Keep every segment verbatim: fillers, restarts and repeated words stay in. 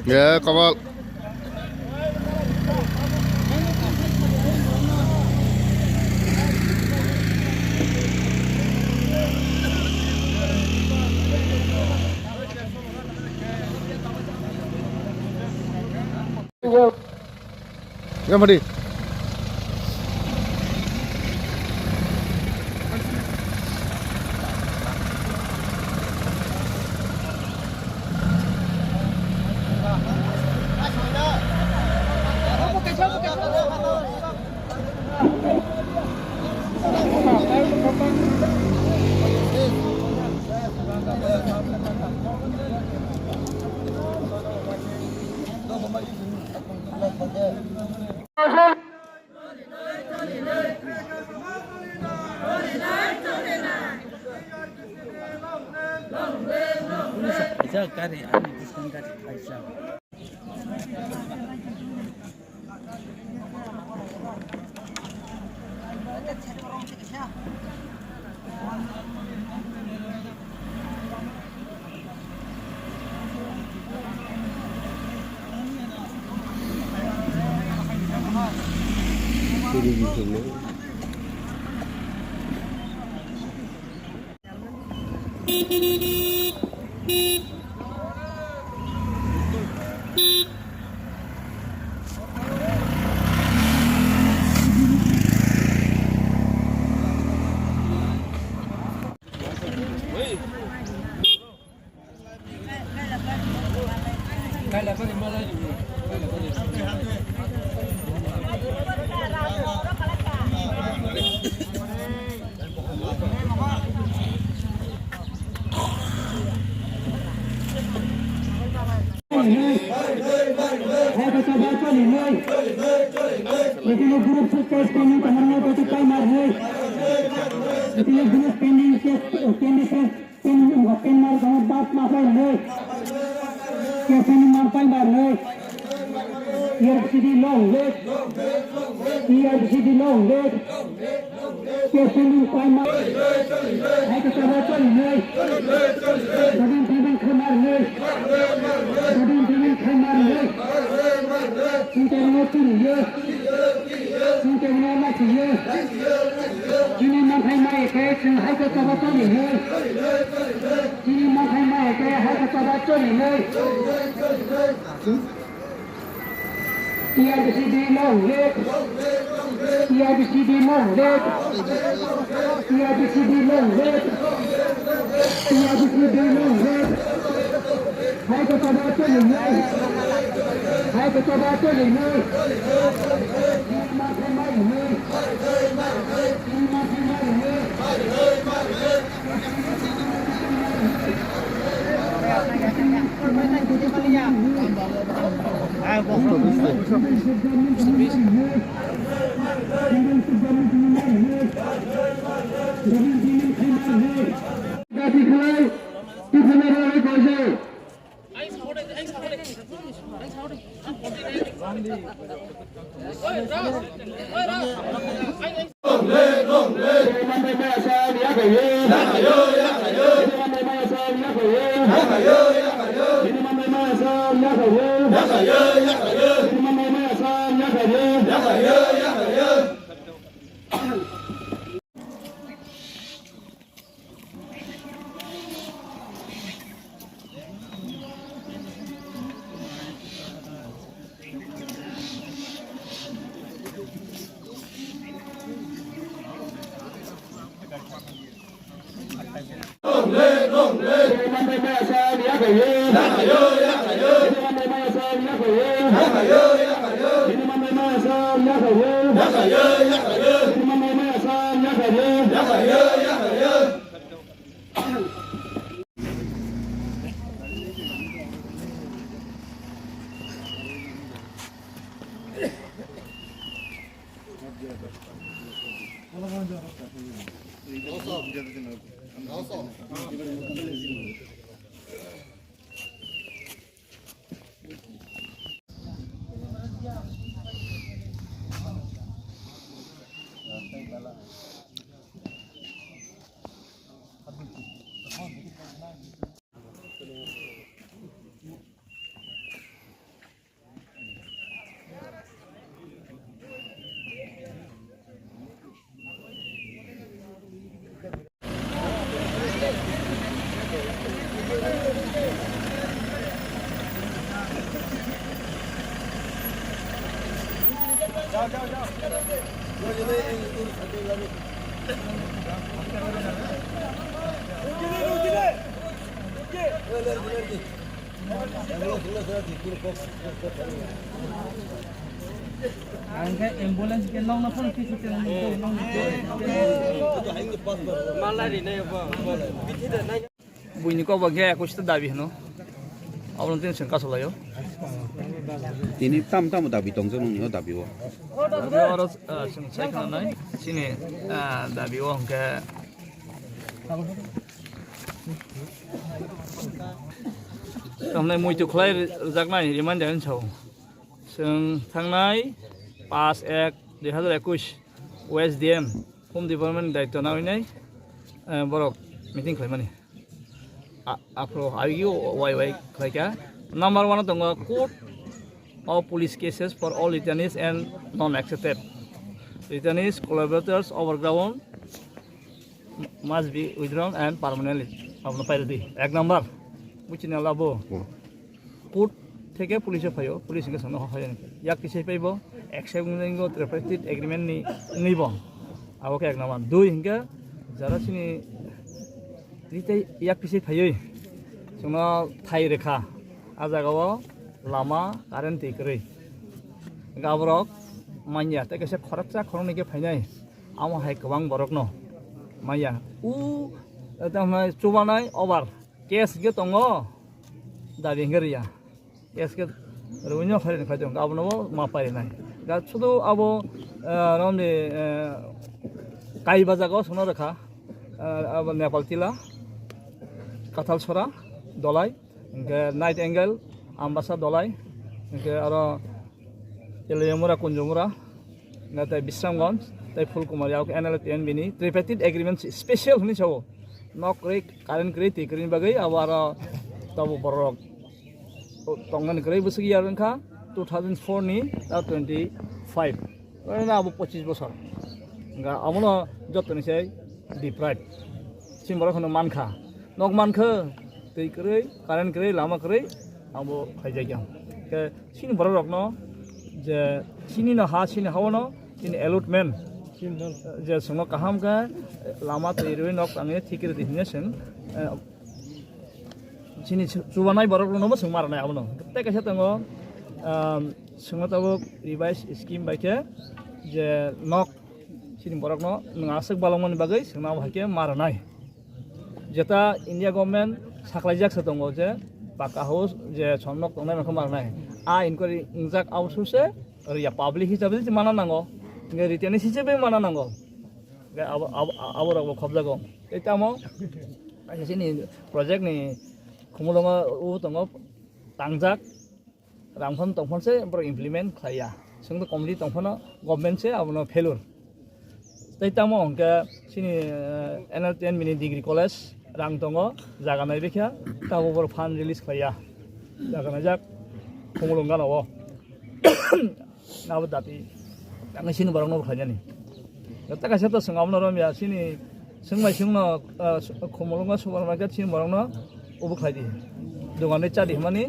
Ye, kabal. Yang mati. Kaisa gari, ani bwskango gari kaisa. Itini group suitcase pending taharno tei paimar hai. Itini group pending case, pending case, pending, pending mar kono bas ma pai hai. Case pending mar paimar hai. E R C D long live. E R C D long live. Case pending paimar. Hai ke tara choli hai. Dadin payment khamar hai. Dadin payment khamar hai. Singkar no turi ya. Singkar no ma turi ya. Chini manthai mai ke chwng hai ke tara choli hai. Chini manthai mai ke hai ke tara choli hai. E R C D long live. E R C D long live. E R C D long live. E R C D long live. Hai ko tada choli nai. Hai ko tada choli nai. Ma phe mai nai. Ma phe mai nai. Ang khe ambulance khe nokno phano kisa kisa nokno. Buini kok bo khe ekush ta dabi hino. Abono tini chwng kasulaio. Tini tam tamo dabi tongjak nongni o dabi o. Oro, ah, chwng sai khna nai chini, ah, dabi o hwnkhe. Tamni muitu khlai rwjaknai reminder hinwi sao. Chwng thangnai paanch ek dui hazar ekush O S D M Home Department daityo nawi nai, eh, borok meeting khlaimani. A-, aphuru ayugio wai wai khlaikha. Number one tongo court of police cases for all returnees and non-accepted. Returnees, collaborators, overground must be withdrawn and permanently. Abono pairwdi. Ek number. Buchini labo. Hmm. Court theke police o phaio, police hwnkhe chwngno hoyani. Yak kisai paibo, accept wngwi tripartite agreement ni wngwi bo. Abo khe ek number. Dui hwnkhe jara chini twi tei yak kisai phaiwi chwngno thai rwkha. A jagao lama, current twi kwrwi. Hwnkhe aborok manya tei kaisa khoroksa khoroknwi khe phainai. Amo hai kwbang borokno manya. U, tamo chubanai over. Case hwnkhe tongo, dabi hwnkhe rwya. Case khe rwino khairokni khaito hwnkhe abono ma parinai. Ga sudu abo, eh, romni, eh, kaiba jagao songno rwkha, eh, abo Nepal Tila, Kathalsora, Dolai, hwnkhe Night Angle, Ambasa Dolai, hwnkhe aro Ilayamura, Kunjumura, na tei Bisramganj, tei Phulkumar, yao N L F T N B ni tripartite agreement special hwnwi sao. Nok kwrwi, current kwrwi, twi kwrwini bagwi abo aro tabuk borok tongnani kwrwi bwswk year wngkha two thousand four ni ta twenty five. Oino abo pochis bosor. Hwnkha abono jotoni se deprive. Chini borok hwnwi mankha. Nok mankha, twi kwrwi, current kwrwi, lama kwrwi, abo khaijakya. Khe chini borok rokno je chini no ha, chini ha-o no chini allotment je chwngno kaham khe lama twi rwi nok tangwi thik rwdi hinwi chwng, eh, chini chubanai borok rokno bo chwng ma rwnai abono. Tei kaisa tongo, um, chwngno tabuk revised scheme bai khe je nok chini borokno nwng aswk balokmani bagwi chwngno abo hai khe ma rwnai. Jeta India government saklaijak se tongo je paka house je chwng nok tongnai rokno ma rwnai. A inquiry wngjak abo suse rwya, public hisabe se mana nango. Hwnkhe written hisabe mana nango. Hwnkhe abo, abo, abo rok bo khobjago. Tei tamo kaisa chini project ni khumulwngo o tongo tangjak. Rang phano tong phano se borok implement khlai ya. Chwng to committee tong phano government se abono failure. Tei tamo hwnkhe chini, eh, N L T N B ni degree college rang tongo, jaga nai bikha, tabo borok fund release khlai ya. Jaga naijak, Khumulwng gana o. Abo dati, ang chini borok no bo khlai nani. Tei kaisa to chwng abono rom ya, chini chwng bai chwng no, eh, Khumulwng supermarket chini borok no Obo khlai di. Dogan de cha di hwnmani,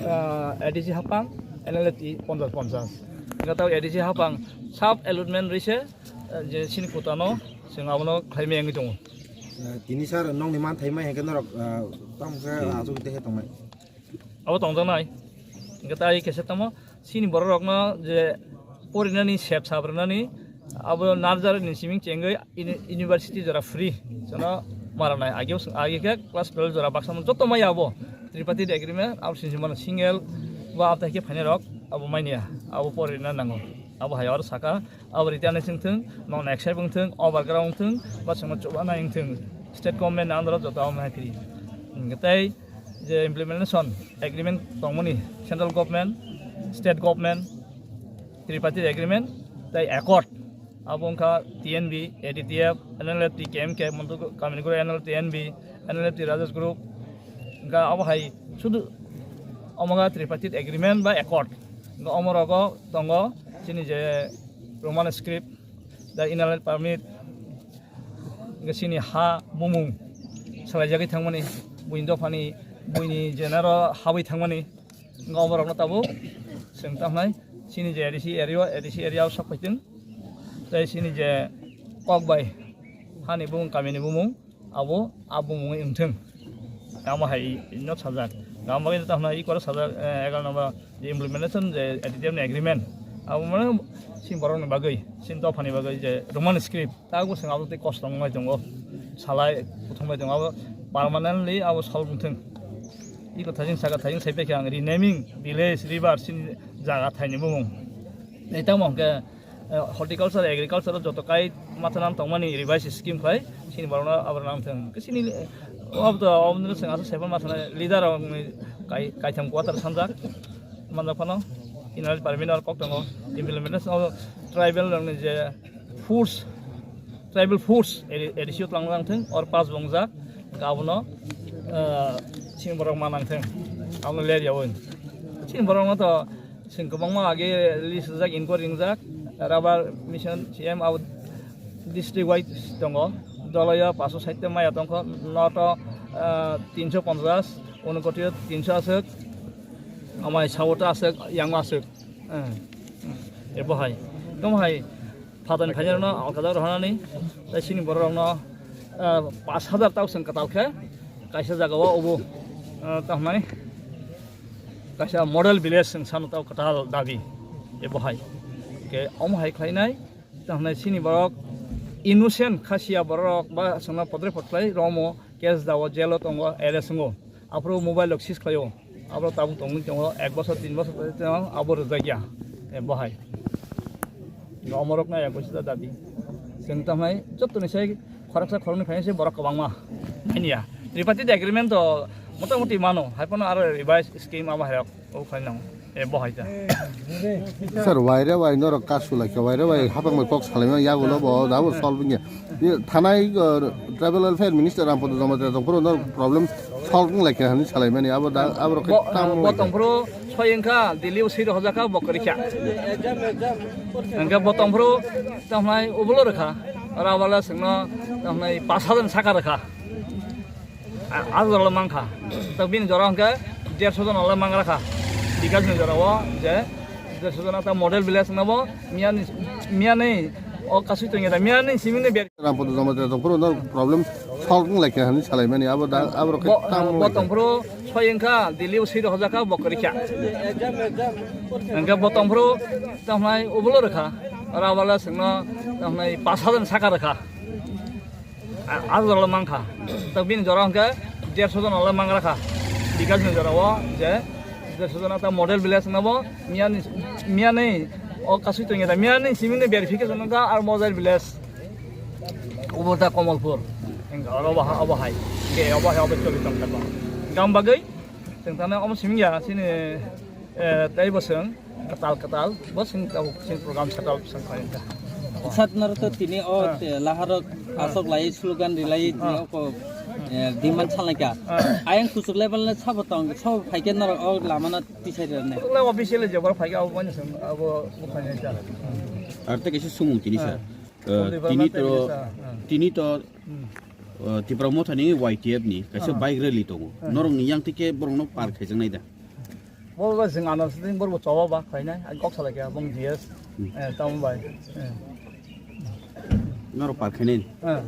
ah, A D C Hapang, N L F T ponchash ponchash. Hingke tao A D C Hapang sub allotment rwi se, ah, je chini kota no chwng abono khlai maya wngwi tongo. Ah, tini sir nokni manthai mai hingke norok, ah, tamo khe, hmm, achuk tei khe tongnai. Abo tongjaknai. Hingke tai kesa tamo Chini borok rokno je porinani sep sap rwnani abo nursery ni siming chengwi uni-, university jora free. Jono maranai age, age khe class twelve jora baksa joto maya abo tripartite agreement abo sini mano single ba atai khe phainai rok abo manya abo porina nango. Abo hai oro saka abo return wngthung, non accept wngthung, overground wngthung, ba chwngno chubanai wngthung, state government ni under o joto abo hai free. Hingke tei je implementation agreement tongmani central government, state government, tripartite agreement tei accord, abo wngkha T N B, A D T F, N L F T, K M K, Montu Kamini Guru, N L T N B, N L F T Rajesh Group, wngkha abo hai sudu omo wngkha tripartite agreement ba accord, wngkha omo rogo tongo chini je Roman script, the inner line permit, hingke chini ha bumung salaijagwi thangmani, buini dophani, buini jenaro habwi thangmani, hingke oborokno tabuk chwng tamhnai Chini je A D C area, A D C area o sok phaitwng. Tei chini je kok bai hani bumung, kamini bumung, abo a bumung wngthwng. Tamo hai no sajak. Tamo bagwi tamo hai ikora sajak, eh, egaroh number je implementation je A D T F ni agreement. Abo mane chini borok ni bagwi, chini dophani bagwi je Roman script. Tabuk chwng abo tei kosto wngwi tongo. Salai kuthumbai tongo. Abo permanently abo solve wngthwng. Iko thajin saka thajin sai phaikha ang renaming village, river, chini jaga thaini bumung. Tei tamo hwnkhe, eh, horticulture, agriculture joto kai mathanam tongmani revised scheme khlai chini borokno abo nangthwng. Chini, eh, abo to, abo no chwng aswk saipan mathana leader rokni kai, kaitham quarter sanjak. Manjak phano, inner department or kok tongo, implementation of tribal rokni je foods, tribal foods, eri-, A D C o tlang nang thung, or pass bongjak, abono, ah, chini borok ma nang thung, abono ler yawi. Chini borok no to, chwng kwbangma age list rijak, inquiry ringjak, rubber mission, C M abo district wise tongo, Doloyo paso sait maya tongkho, Noto, ah, tinso ponchas, Unokotio tinso aswk, amai Sawoto aswk, yango aswk. Eh, eh, ebo hai. Tamo hai, phaton khainai rokno alkadar rohornani, tei chini borok rokno, eh, pash hajar tao chwng kwtal khe, kaisa jaga o obo, eh, tamo hai, kaisa model village chwng sano tao kwtal dabi, ebo hai. Ke omo hai khlainai, tamo hai chini borok innocent khasiya borok ba chwngno podre podlai romo case dao jail o tongo, arrest wngo. Aphuru mobile rok seize khlaio. Abo tabuk tongwi tongo, ek bosor, tin bosor tongwi tongo, abo rwjakya. E, bo hai. Omorok no ek bosor dabi. Chwng tamo hai jottoni sai khoroksa khoroknwi phainai se borok kwbangma. Manya. Tripartite agreement to motamuti mano. Hai phano aro revise scheme abo hai rok. O khai nang. E, bo hai ta. Sir, waire wai norok kasu lai khe, waire wai hapang bai kok salai ma yagulo bo dabo solve wngya. Ye thanai, uh, tribal welfare minister Rampada Jamatia tongphuru no problem solve wng lai khe hani salai mani abo da abo rok Bo, tam bo wngya. Tongphuru soi wngkha Delhi o sir hojak kha bo kwrwi kha. Hwnkhe bo tongphuru tamo hai ubulo rwkha. Ora bala sengno tamo hai pash hajar saka rwkha. A, a jora le mankha. Tak bini jora hwnkhe derso jona le mangra kha. Bikas ni jora o je derso jona ta model village na bo miyani, miyani o kasui tongya da miyani simini ber. Rampada Jamatia tongphuru no problem solve wng lai khe hani salai mani abo da abo rok khe Bo, tam bo wngya. Tongphuru soi wngkha Delhi o sir hojak kha bo kwrwi kha. Hwnkhe bo tongphuru tamo hai ubulo rwkha. Ora bala sengno tamo hai pash hajar saka rwkha. A, a jora le mankha. Tak bini jora hwnkhe derso jona le mangra kha. Bikas ni jora o je derso jona ta model village na bo miyani, miyani o kasui tongya da miyani simini verification wngkha ar model village. Obo ta Komolpur. Hwnkhe oro bo ha, obo hai. Hwnkhe obo hai obo choli tongkha to. Gam bagwi chwng tamo omo simingya chini, eh, tei bo chwng. Kwtal kwtal, bo chwng tabuk chini program setup chwng khlai kha. Sat naro to tini o Ah. te laharo Ah. asok lai slogan rilai tini Ah. o ko, eh, demand salai kha. Ah. Ayang kuchuk level le sabo tong, sabo phaikhe naro o lama na tisai rane. Kuchuk le official je bor phaikhe abo bani chwng abo bukhanai kha. Ar te kaisa sumung tini Ah. sir. Eh, Only tini Burma to, te bisa. Ah. tini to Hmm. Uh, Tipra Motha ni Y T F ni kaisa Ah. bike rally tongo. Ah. Norok ni yang tike borok no par khaijaknai da. Bo ba jwng ano sing borok choba ba khainai. Ai kok salai kha bong G S. Hmm. Eh, tamo bai. Eh. Norok par khainai. Eh.